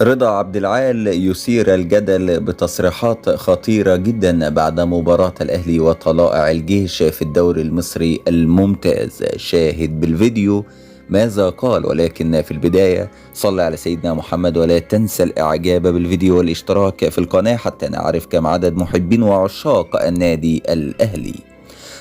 رضا عبد العال يثير الجدل بتصريحات خطيرة جدا بعد مباراة الأهلي وطلائع الجيش في الدوري المصري الممتاز. شاهد بالفيديو ماذا قال، ولكن في البداية صل على سيدنا محمد ولا تنسى الإعجاب بالفيديو والاشتراك في القناة حتى نعرف كم عدد محبين وعشاق النادي الأهلي.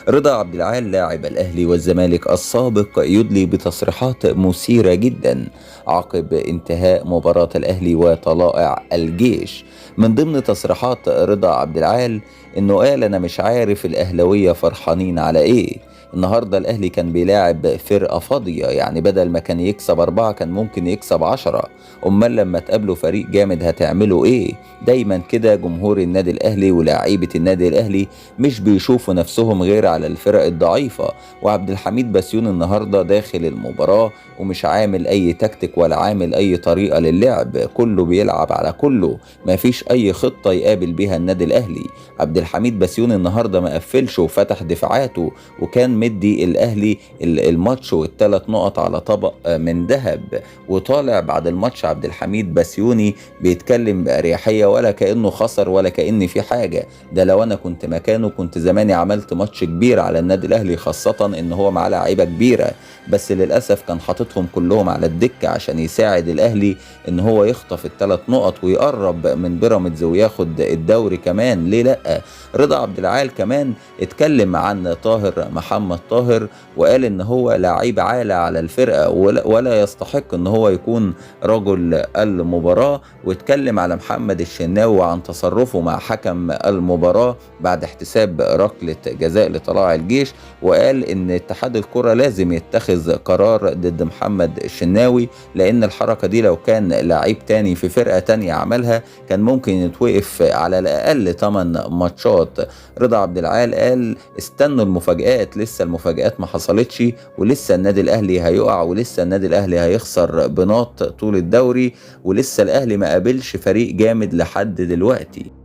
رضا عبد العال لاعب الأهلي والزمالك السابق يدلي بتصريحات مثيرة جدا عقب انتهاء مباراة الأهلي وطلائع الجيش. من ضمن تصريحات رضا عبد العال انه قال: انا مش عارف الأهلاوية فرحانين على ايه. النهاردة الأهلي كان بيلاعب فرقة فاضية، يعني بدل ما كان يكسب 4 كان ممكن يكسب 10. أمال لما تقابلوا فريق جامد هتعملوا إيه؟ دايما كده جمهور النادي الأهلي ولاعيبة النادي الأهلي مش بيشوفوا نفسهم غير على الفرق الضعيفة. وعبد الحميد بسيون النهاردة داخل المباراة ومش عامل أي تكتيك ولا عامل أي طريقة للعب، كله بيلعب على كله، مفيش أي خطة يقابل بيها النادي الأهلي. عبد الحميد بسيون النهاردة ما قفلش وفتح دفاعاته وكان مدي الأهلي الماتش والثلاث نقط على طبق من ذهب. وطالع بعد الماتش عبد الحميد بسيوني بيتكلم بأريحية ولا كأنه خسر ولا كأن في حاجة. ده لو أنا كنت مكانه كنت زماني عملت ماتش كبير على النادي الأهلي، خاصة إن هو معاه لعيبة كبيرة، بس للأسف كان حاططهم كلهم على الدكة عشان يساعد الأهلي إن هو يخطف الثلاث نقط ويقرب من بيراميدز وياخد الدوري كمان، ليه لأ؟ رضا عبد العال كمان اتكلم عن طاهر محمد طاهر وقال إن هو لعيب عالة على الفرقة ولا يستحق إن هو يكون رجل المباراة. واتكلم على محمد الشناوي وعن تصرفه مع حكم المباراة بعد احتساب ركلة جزاء لطلائع الجيش، وقال إن اتحاد الكرة لازم يتخذ قرار ضد محمد الشناوي، لأن الحركة دي لو كان لعيب تاني في فرقة تانية عملها كان ممكن يتوقف على الأقل 8 ماتشات. رضا عبد العال قال استنوا المفاجآت، لسه المفاجآت ما حصلتش، ولسه النادي الأهلي هيقع، ولسه النادي الأهلي هيخسر بناط طول الدوري، ولسه الأهلي ما قابلش فريق جامد لحد دلوقتي.